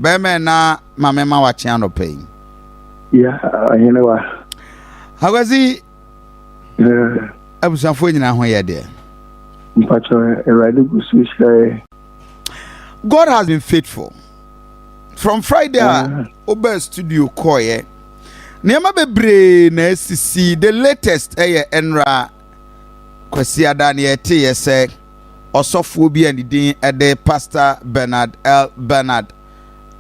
Bɛrima na ma mema wakye anɔpa yi. Ya, ɔhene wa. Akwasi, abusuafoɔ nyinaa ho yɛ deɛ. Mpakyɛ, Awurade gu so hyira yɛ. God has been faithful. From Friday a wobaa studio kɔɔyɛ, nneɛma bebree na asisi. The latest ɛyɛ ɛnra Kwasiada ne yɛteeɛ sɛ ɔsɔfoɔ bi a ne din ɛde Pastor Bernard L. Bernard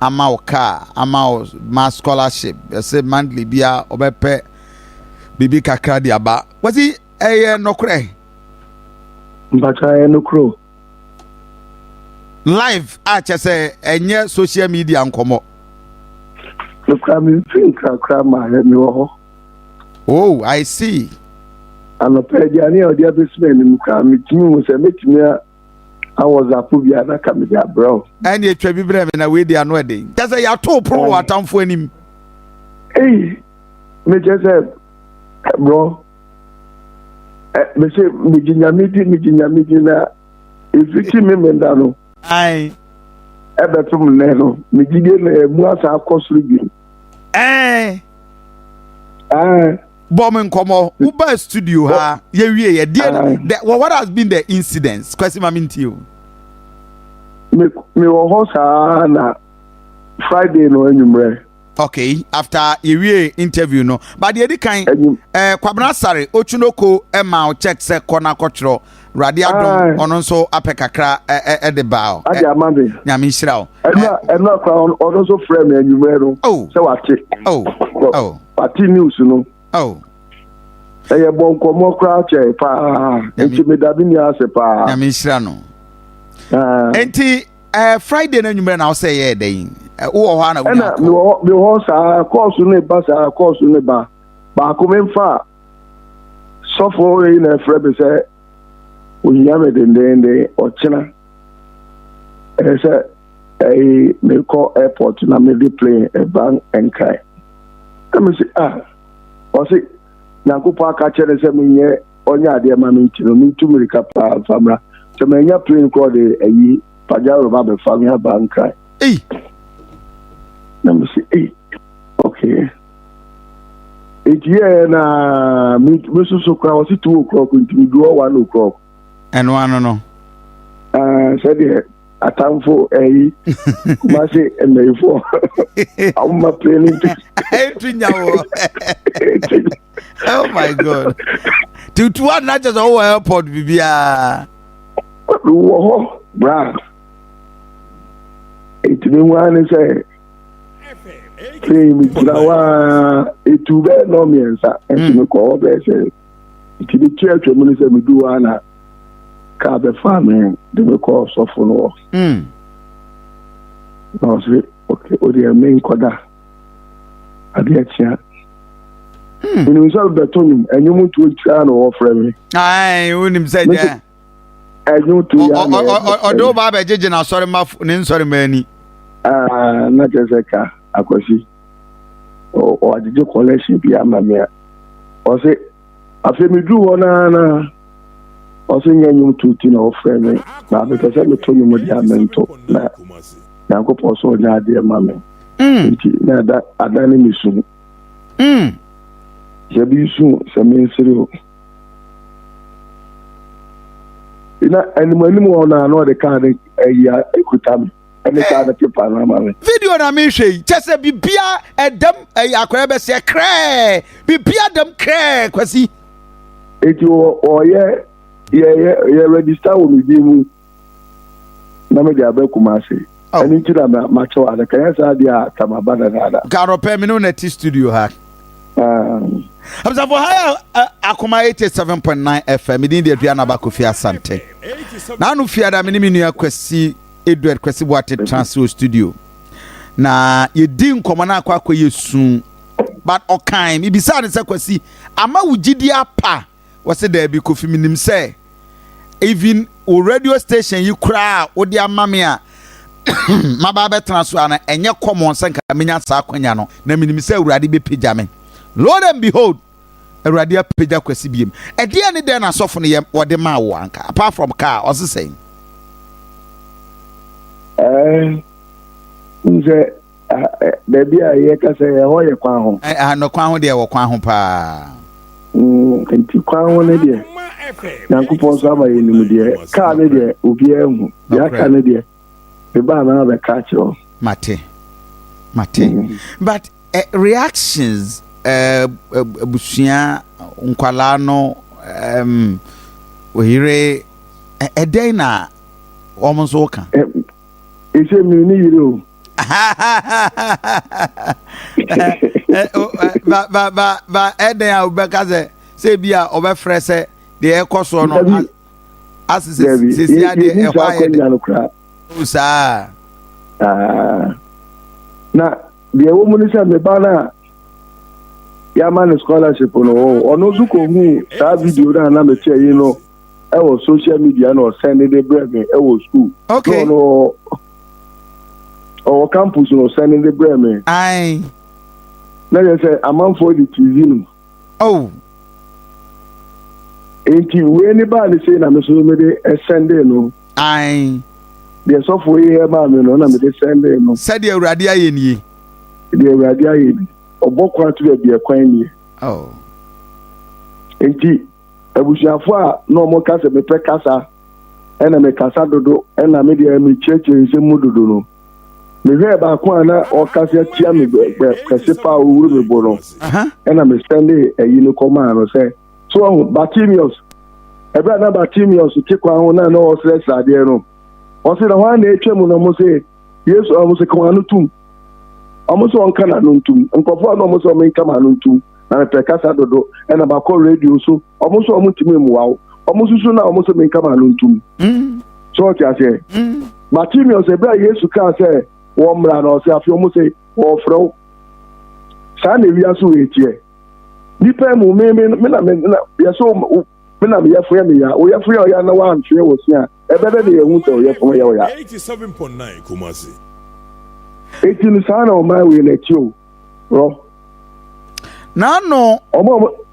ama wo car, ama wo ma scholarship, ɛsɛ monthly bia ɔbɛpɛ biribi kakra de aba. Kwasi, ɛyɛ nɔkorɛ? Mpakyɛ, ɛyɛ nokorɛ. Live a kyɛ sɛ ɛnyɛ social media nkɔmmɔ. Nokora, memfiri nkrakra ma mewɔ hɔ. Oh, I see. Anɔpa aduane a ɔde abɛsi m'anim koraa, metumi hu sɛ mɛtumi awɔ zapo bi a na ka mede abrɛ wo. Ɛne atwa bi brɛ me na wei di ano ɛden kyɛ sɛ yɛato pono wɔ atamfo anim. Ei, mekyɛ sɛ borɔ mese megye Nyame di, megye Nyame di, na ɛfiti me menda no ɛbɛtom nnɛ no, megyidie na ɛmu asa akɔ soro bio. Bɔ me nkɔmmɔ. Woba studio ha, yɛwie yɛ deɛ, what has been the incidents? Kwasi, ma mentie o. Mewɔ hɔ saa na Friday no anwummerɛ. Okay, after yɛwie interview no, but deɛ di kan, Kwabena Sare Otwinoko ɛma wo check sɛ kɔ na kɔtwerɛ. Awurade adom, ɔno nso apɛ kakra ɛde ba o. Ade ama me. Nyame nhyira wo. Ɛno akora, ɔno nso frɛ me anwummerɛ no sɛ wate wate news no. Ɛyɛ bɔ nkɔmmɔ koraa kyɛ paa, nti meda me nua ase paa. Nyame nhyira no. Nti Friday no anwummerɛ na wo sɛ yɛɛ dɛn? Wowɔ hɔ a na wonya ɛna mewɔ hɔ saa, kɔɔso no ba saa, kɔɔso no ba baako, memfa sɔfo yi na ɛfrɛ me sɛ ohia me dendenden, ɔkyena ɛyɛ sɛ ɛyi mekɔ airport na mede plane ɛba Nkran. Na mesi, ah, ɔse Nyankopɔn aka kyerɛ ne sɛ menyɛ ɔnyɛ adeɛ ma me, nti no mentu mmirika paa mfa mmra, sɛ manya plane korɔ de ayi Pajaro ba bɛfa me aba Nkran. Ei. Na mesi, ei, okay. Nti yɛɛ na me soso koraa, wɔse 2 o'clock, nti medu hɔ 1 o'clock. Ɛno ano no. Ah, sɛdeɛ atamfo ɛyi Kumase mmayifoɔ awoma plane nti. Ɛntu nya wɔ. Oh my God, tutu a na kyerɛ sɛ wowɔ airport biribiaa. Wɔ hɔ bra, nti mehu ara ne sɛ plane mi gyina hɔ a etu bɛyɛ nɔ 3, nti mekɔ hɔ bɛyɛ sɛ, nti metu atwa mu ne sɛ medu hɔ a na kaa bɛfa me de me kɔ sɔfo no hɔ. Na ɔse ok, o deɛ menkɔda adeɛ kyea. Menim sɛ bɛto nwom, ɛnwom ntuo ntia na wɔfrɛ me. Ai, wonim sɛ deɛ ɛnwom to ya na ɔde wo ba abɛgyegye n'asɔre ma ne nsɔre ma ani. Ah, na kyerɛ sɛ ka Akwasi ɔagyegye collection bi ama me a, ɔse afei meduru hɔ naa na ɔse nyɛ nnwom to ti na ɔfrɛ me, na mepɛ sɛ meto nnwom deɛ a mento, na Nyankopɔn sɛ ɔnyɛ adeɛ ma me. Nti na ada ada ne me su. Sɛ bi su sɛ mensere o, na anim anim hɔ no a na ɔde kaa no ayi ekuta me ɛne kaa no pepa no ama me. Video na mehwɛ yi, kyɛ sɛ bibia ɛdam, ɛyɛ akɔyɛ bɛsɛ krɛɛ, bibia dam krɛɛ, Kwasi. Eti ɔyɛ yɛ yɛ register wɔ me din mu na mede aba Kumase. Ɛno nti na makyɛw adaka yɛ saa deɛ a tamaba dadaada. Nka me ne wo na ti studio ha. Abisafo ha yɛ Akoma 87.9 FM. Medin de Aduana Ba Kofi Asante. Na ano fiada me ne me nua Kwasi Edward Kwasi Boate tena ase wɔ studio na yɛdi nkɔmmɔ no akɔ akɔ yɛ su, but ɔkan mebisa ne sɛ, Kwasi, ama wo gyidi apa? Wɔsɛ daabi, Kofi, menim sɛ even wo radio station yi koraa a wode ama me a maba abɛtena so a no, ɛnyɛ common sɛ nka menya saa akwanya no, na menim sɛ Awurade bɛpagya me. Lord and behold, Awurade apagya Kwasi biem. Ɛdeɛ ne dɛn na asɔfo no yɛ wɔde maa wo anka, apart from car? Ɔse sɛn? Ɛɛ. N sɛ baabi a yɛka sɛ ɛhɔ yɛ kwan ho. No kwan ho deɛ, wɔ kwan ho paa. Nti kwan ho no deɛ, Nyankopɔn nso ama yɛ nim deɛ kaa no deɛ obiara hu deɛ aka no deɛ, mebaa na bɛka kyerɛ wo. Mate, mate. But reactions, abusua, nkwalaa no, oyere, ɛdɛn na wɔn nso ka? Ɛsɛ mi ne yere o. Ba ba ba ba, ɛdɛn a wobɛka sɛ bi a ɔbɛfrɛ sɛ deɛ ɛkɔ soɔ no ase sɛ sisi adeɛ ɛhɔ ayɛ de o saa? Na deɛ ɛwɔ mu ne sɛ meba no a yɛama no scholarship no, ɔno nso kɔhu saa video no a na mekyɛ yi no ɛwɔ social media na ɔsɛn de brɛ me ɛwɔ school. Ɔno ɔwɔ campus na ɔsɛn de brɛ me. Na yɛ sɛ amanfoɔ de tv no. Nti wei ne baa ne sei na me so mede ɛsɛnde no. Deɛ sɔfo yi yɛ maa me no na mede sɛnde no. Sɛdeɛ Awurade ayɛ nie. Deɛ Awurade ayɛ bi, ɔbɔ kwan to baabi ɛkwan nie. Nti abusuafo a na wɔn ka sɛ mepɛ kasa, ɛna mekasa dodo, ɛna me deɛ mekyerɛkyerɛ nsɛm mu dodo no, mehwɛɛ baako a na ɔkasa tia me kɛse paa, owuru me bo no, ɛna mesɛnde ayi no kɔmaa no sɛ so ɔho Bartimeus, ɛberɛ a na Bartimeus te kwan ho na ɔsrɛsrɛ adeɛ no, ɔse na hɔ a na atwa mu no, ɔmo se Yesu, ɔmo se ka wɔn ano tum, ɔmo sɛ ɔnka n'ano ntum. Nkurɔfoɔ a na ɔmo sɛ ɔmo nka m'ano ntum na mepɛ kasa dodo, ɛna makɔ radio so, ɔmo nso ɔmo ntumi mmoa wo, ɔmo soso na ɔmo sɛ menka m'ano ntum. So ɔte aseɛ? Bartimeus, ɛberɛ a Yesu kaa sɛ wɔn mmra no, ɔsɛ afei ɔmo sɛ wɔɔfrɛ wo. Saa na ewiase wɔ etiɛ nipa mu me me me na me na yɛsɛ me na meyɛfo yɛ me ya, woyɛfo yɛ ɔya na wantwe wɔ si a ɛbɛbɛ de yɛhu sɛ ɔyɛfo yɛ ɔya. 87.9 Kumasi. Eti no saa na ɔman wei n'akyi o rɔ. N'ano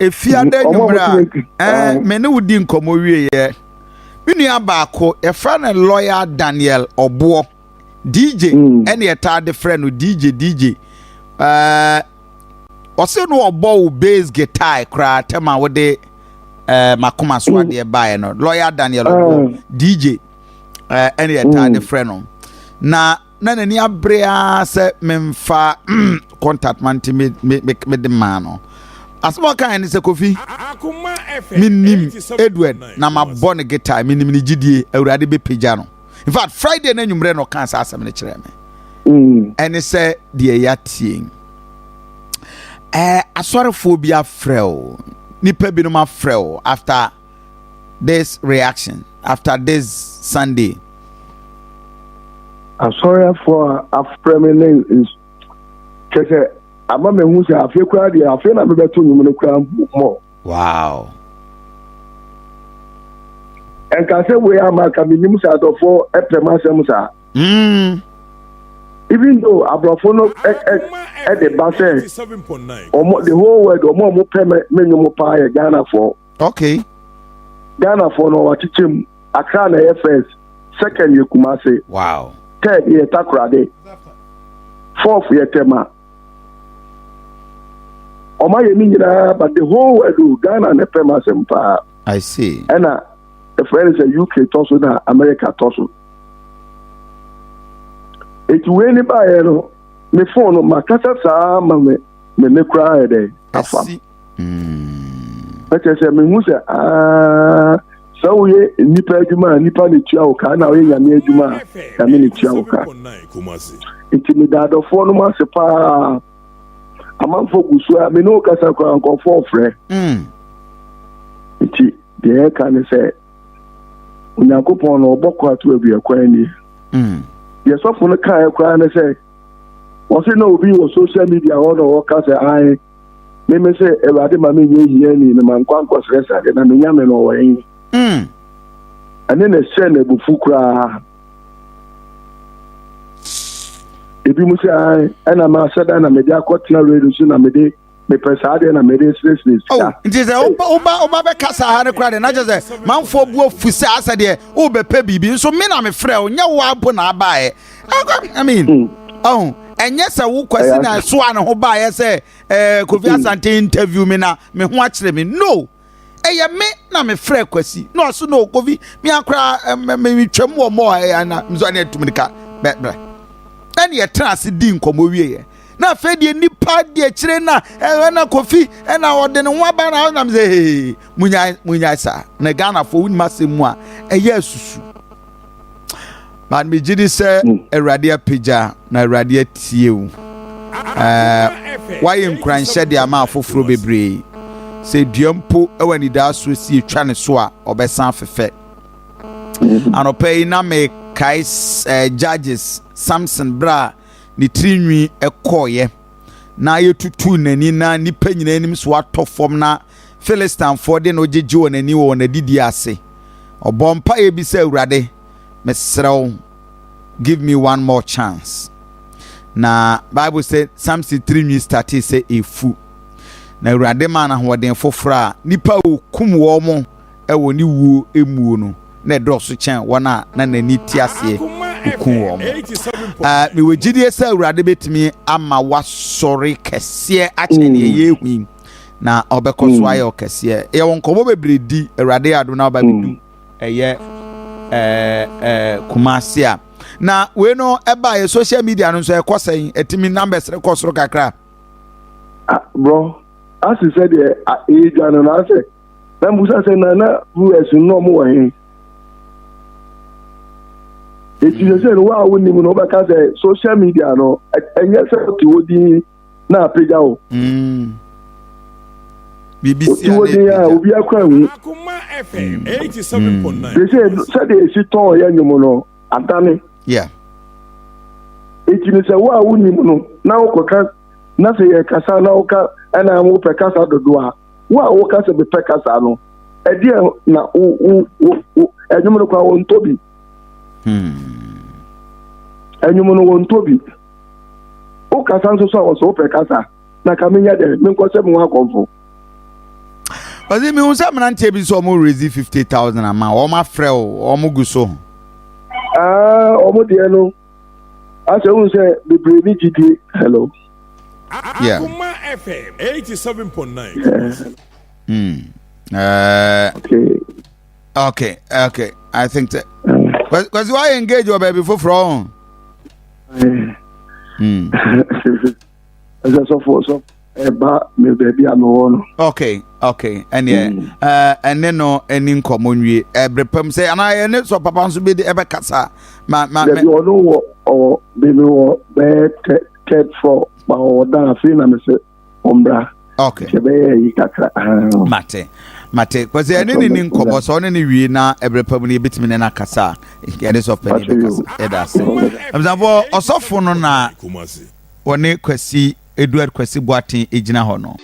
efiada enyimrɛ a me ne wo di nkɔmɔ wieɛ, me nua baako yɛfrɛ no Lawyer Daniel Ɔboɔ DJ, ɛne yɛtaa de frɛ no DJ DJ, ɔse no ɔbɔ wo bass guitar koraa tɛm a wode makoma so adeɛ baeɛ no. Lawyer Daniel Ɔboɔ DJ, ɛne yɛtaa de frɛ no, na n'ani abere ara sɛ memfa contact ma, nti me de maa no. Asɛm a ɔkae ne sɛ, "Kofi, menim Edward na mabɔ ne guitar, menim ne gyidie, Awurade bɛpagya no." In fact, Friday no anwummerɛ na ɔkaa saa asɛm no kyerɛ me. Ɛne sɛ deɛ yɛatie asɔrefoɔ bi afrɛ o, nipa binom afrɛ o after this reaction, after this Sunday? Asɔrefoɔ a afrɛ me ne kyɛ sɛ ama mehu sɛ afei koraa deɛ, afei na mebɛto nnwom no koraa mmɔ. Ɛnka sɛ wei ama ka menim sɛ adɔfoɔ ɛpɛ m asɛm saa. Even though aborɔfo no ɛde ba sɛ ɔmo the whole world, ɔmo a ɔmo pɛ me nnwom paa yɛ Ghanafoɔ. Ghanafoɔ no wakyekyɛ mu, Accra na ɛyɛ first, second yɛ Kumase, third yɛ Takoradi, fourth yɛ Tema. Ɔmo ayɛ ne nyinaa, but the whole world o, Ghana na ɛpɛ m asɛm paa. I see. Ɛna ɛfrɛ no sɛ UK tɔ so na America tɔ so. Eti wei ne baeɛ no, me phone no makasa saa ma me koraa yɛ dɛ afa. Asi. Ɛkyɛ sɛ mehu sɛ aa, sɛ woyɛ nnipa adwuma a, nnipa na tua wo ka, na woyɛ Nyame adwuma a, Nyame na tua wo ka. Nti meda adɔfoɔ no mu ase paa. Amanfoɔ gu so a me ne wo kasa koraa, nkɔfoɔ frɛ. Nti deɛ ɛka ne sɛ Onyankopɔn no ɔbɔ kɔ ato awia kwan nie. Deɛ sɔfo no kaeɛ koraa ne sɛ wɔse na obi wɔ social media hɔ na ɔka sɛ ae, meme sɛ Awurade ma menyɛ hiani no mankɔ ankɔsrɛ sade na menya me no ɔwɔ ɛn. Ɛne na ɛhyɛ no abufu koraa. Ebi mu sɛ ae, ɛna mahyɛ da na mede akɔtena radio so na mede mepɛ saa deɛ na mede siresire Oh, sika. Nti sɛ woba bɛkasa ha no koraa deɛ, na kyerɛ sɛ manfoɔ bu afu sɛ asɛ deɛ wobɛpɛ biribi nso, me na mefrɛ wo, nyɛ wo ampo na abaeɛ, I mean. Ɔho, ɛnyɛ sɛ wo Kwasi na ɛsoa ne ho baeɛ sɛ ɛɛ Kofi Asante interview me na me ho akyerɛ me. No, ɛyɛ me na me frɛ Kwasi na ɔso no Kofi me akora me me twam wɔ mɔ ɛyɛ na nso ɛne atum ne ka bɛ brɛ. Ɛne yɛtena ase di nkɔmmɔ wieɛ. Na afei deɛ nipa deɛ akyire na ɛna Kofi ɛna ɔde ne ho aba na ɔnam sɛ hee munyae munyae saa na Ghanafoɔ wonim asɛm mu a ɛyɛ asusu. But megye di sɛ hmm. Awurade apagya na Awurade atie wo. Ɛɛ wayɛ nkuranhyɛ de ama afoforɔ bebree. Sɛ dua mpo wɔ anidasoɔ si etwa ne so a ɔbɛsan afefɛ. Hmm. Anɔpa yi na mekae ɛɛ Judges Samson bere a ne tiri nwi kɔɔeɛ na yɛtutuu n'ani na nnipa nyinaa anim so atɔ fam na Philistinefoɔ de no gyegye wɔn ani wɔ wɔn adidie ase. Ɔbɔɔ mpaeɛ bi sɛ, Awurade, mesrɛ wo, give me one more chance. Na Bible sɛ Samson tiri nwi startee sɛ ɛfu. Na Awurade maa no ahoɔden foforɔ a nnipa a ɔkum wɔn mo wɔ ne wuo muo no na ɛdɔɔso kyɛn wɔn a na n'ani te aseɛ ɔkum wɔn mo. Uh, mewɔ gyidie sɛ Awurade bɛtumi ama wasɔre kɛseɛ akyɛn deɛ yɛhu yi. Na ɔbɛkɔ so mm. ayɛ ɔkɛseɛ. Yɛwɔ nkɔmmɔ bebree di Awurade adom na ɔba bɛdu mm. ɛyɛ ɛɛ ɛɛ Kumasi a. Na wei no ɛba yɛ social media no nso ɛkɔ sɛn ɛtumi numbers rekɔ soro kakra. Ah, bro, ase sɛ deɛ ɛredwa no na asɛ na mbusa sɛ na na viewers no ɔmo wɔ he eti sɛ sɛ no wo a wonim no wobɛka sɛ social media no ɛnyɛ sɛ wote hɔ din na apagya wo. Mm. Biribi si a na apagya. Obi akora hu. Sese sɛdeɛ esi tɔn yɛ nnwom no adane. Yeah. Eti ne sɛ wo a wonim no na wokɔka na sɛ yɛ kasa na woka ɛna wopɛ kasa dodo a wo a woka sɛ mepɛ kasa no ɛdeɛ na wo wo wo ɛnwom no koraa wɔntɔ bi. Hmm. Ɛnwom no wɔntɔ bi. Wo kasa nso so a wɔsɛ wopɛ kasa na ka menyɛ dɛ menkɔhyɛ me ho akɔmfo. Ɔsi mi hu sɛ mmeranteɛ bi sɛ wɔn rezi 50,000 ama wɔn afrɛ o wɔn gu so. Aa wɔn deɛ no asɛ wohu sɛ bebree ne gyidie hello. Yeah. Akoma FM 87.9. Mm. Okay. Okay. I think that. Because why engage your baby for from? Hmm. Ɛsɛ sɔfo sɔfo ɛba me baabi a mewɔ no. Okay, okay. Ɛneɛ hmm. ɛne no ɛni nkɔmɔ nwie ɛbere pam sɛ anaa ɛne sɔ papa nso bi de ɛbɛkasa ma ma. Dabi ɔno wɔ ɔwɔ baabi wɔ bɛyɛ third floor ma ɔwɔ dan afei na me sɛ. ɔmbra. Okay. Nti ɛbɛyɛ yi kakra. Mate. Mate. Kwasi ɛne ne ni nkɔmɔ sɛ ɔne ne wie na ɛbrɛ pa mu no yɛbɛtumi ne no akasa a yɛne sɔfo panin bɛkasa. Yɛda ase. Abusuafoɔ ɔsɔfo no na wɔne Kwasi Edward Kwasi Boateng gyina hɔ no.